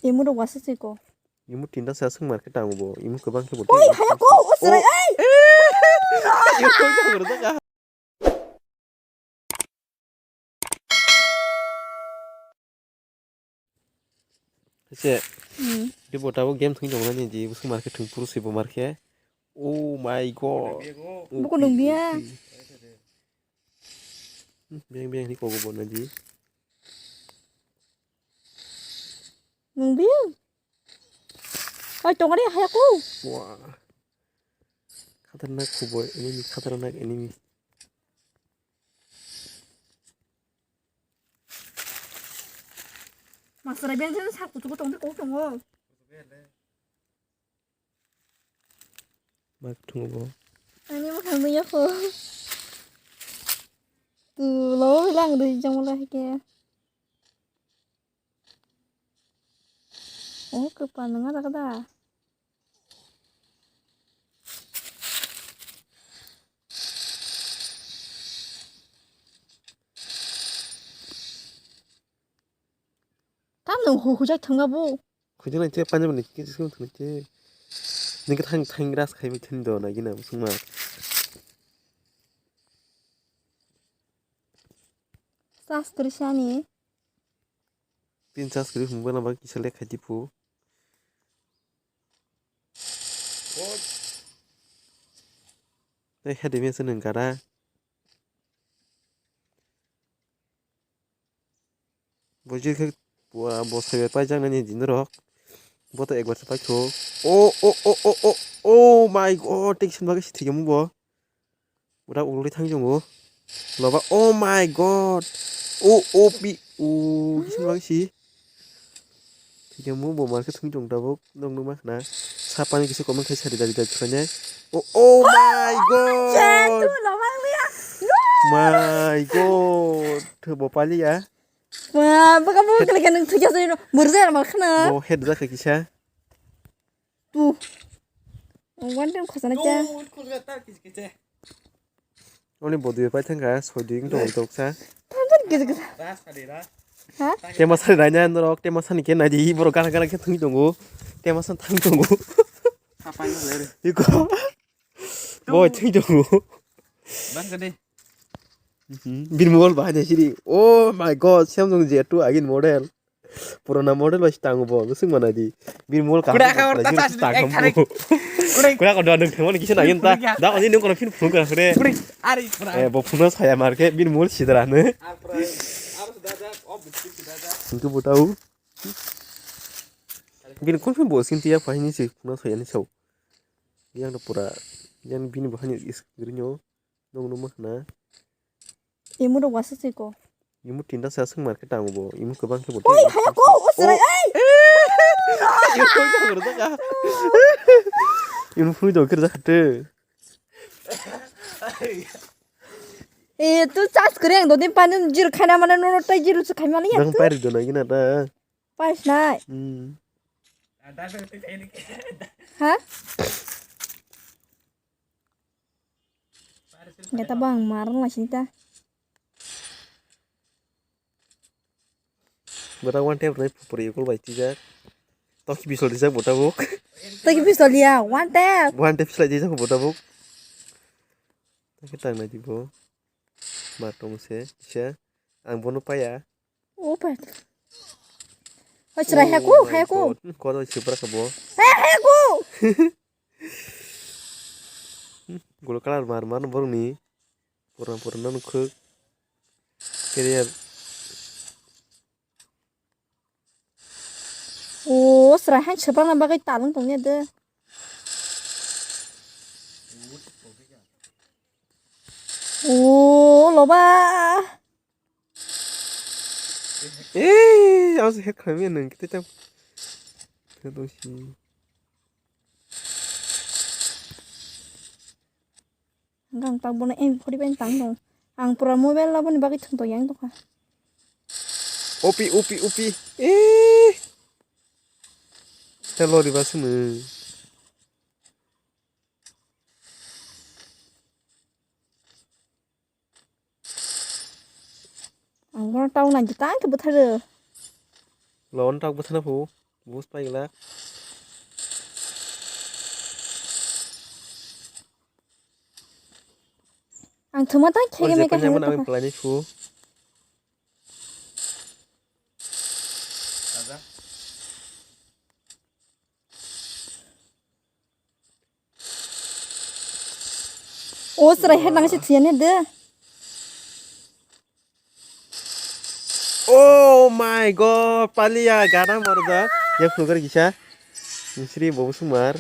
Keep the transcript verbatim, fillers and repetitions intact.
Emu rok wasa se ko. Emu tinta sa swng mar khe tango bo. Emu kwbang khe bo. Oi, haya ko, o chwrai, ei! Se. Hmm. Di bo tabuk game thung jong nani di, bwswk mar khe thung puru se bo mar khe. Oh my god. Buko nung biya. Beng beng ni kogo bo na di. Nung biya. Oi, tongari haya ko. Wah. Khatarnak khuboi enemy, khatarnak enemy. Master ben sen sak kutu tong ko tongo. Mak thungo bo. Ani mo khamui yako. Tu lo lang dui jang mo la hike. Oh, kwpan nang ada kada. Tam nang hu hujai thanga bo. Khujana che panjab ni kisi kum thang che. Ningke thang thang ras khai mi thun do na gina suma. Sas trisani. Tin sas kri mobile number kisa le khai dipu. Tei hedi mese nang gara. Bo jil khe bo saibai paijak nani jin rok. Bo to ekbar se paitho. Oh, oh, oh, oh, oh, oh my god, tension bagwi si thikyamu bo. Ura ulri thang jongo. Loba, oh my god. Oh, oh, pi, oh, kisin bagwi si. Thikyamu bo mar khe thung jong tabuk. Nong nung ma khna. Sapani kisa comment khai sari dari dari khwlainai. Oh, oh my god. Chatu lobang liya. My god. Bo paliya. Wah, baka bo kele kele thikya sari no. Murja mar khna. Bo head jaka kisa. Tu. One time khosana kya? Oni bodui pai thangka soi dui wngtong toksa. Thansan kisa kisa. Ha? Tema sari raina norok tema sani ke naidi borok gana gana khe thung tongo. Tema san thang tongo. Iko. Boy thung tongo. Bang kade. Birmol bahai siri. Oh my god, Samsung J two agin model. Purana model bai tango bo, gusung mana di. Birmol ka. Kuda ka orta tas ek tarik. Kuda ko dong themo ni kisa nangin ta. Da ko ni nung kono phin phun ka khre. Kuda ari pura. Eh, bo phun saya mar khe Birmol sidra ne. Ar pura. Ar dada ob bitti dada. Ingke botau. Birmol phin bo sin tiya phai ni si phun saya ni sau. Yang da pura. Yang bini bahani is grinyo. Nung nung ma khna. Emu rok wasa se ko. Emu tinta sa swng mar khe tango bo. Emu kwbang khe bo. Oi, haya ko, o chwrai, ei! Emu phunui dong khe rwjak khe. Eh, tu charge kwrwi ang dodi pani zero khaina mane nono tai zero se khaimani ya. Nang tu. Pairi dona gina ta. Pais nai. Hmm. Ha? Gata bang marang la sini ta. Bota one tap nai pupuri ikul bai tijak. Toki pistol tijak bota buk. Toki pistol ya, one tap. One tap slai tijak bota buk. Toki tang nai dibo. Mar tong se, se. Ang bono paya. Opa. Oi, chwrai, haku, haku. Kodo sibra kabo. He, haku. Golo kalar mar mar borokni. Pura pura no khuk. Career. O, chwrai hai chwpangna bagwi talwng tongya de. O, loba. Eh, ang se hack khamya nang kita tam. Kita si. Ang tak bono M forty five tang dong. Ang pura mobile laboni bagwi thwng to yang tongkha. Opi, opi, opi. Eh. Hello, riba sini. Ang bono tau nang jita ang khe bwtharo. Lon tak bwthana phu. Bus paigla. Ang thuma ta khege meke hangno ta. Ang plani phu. O chwrai hai nang se thiyani de. Oh my god, palia gana morda. Ya phugar gisa. Misri bobo sumar.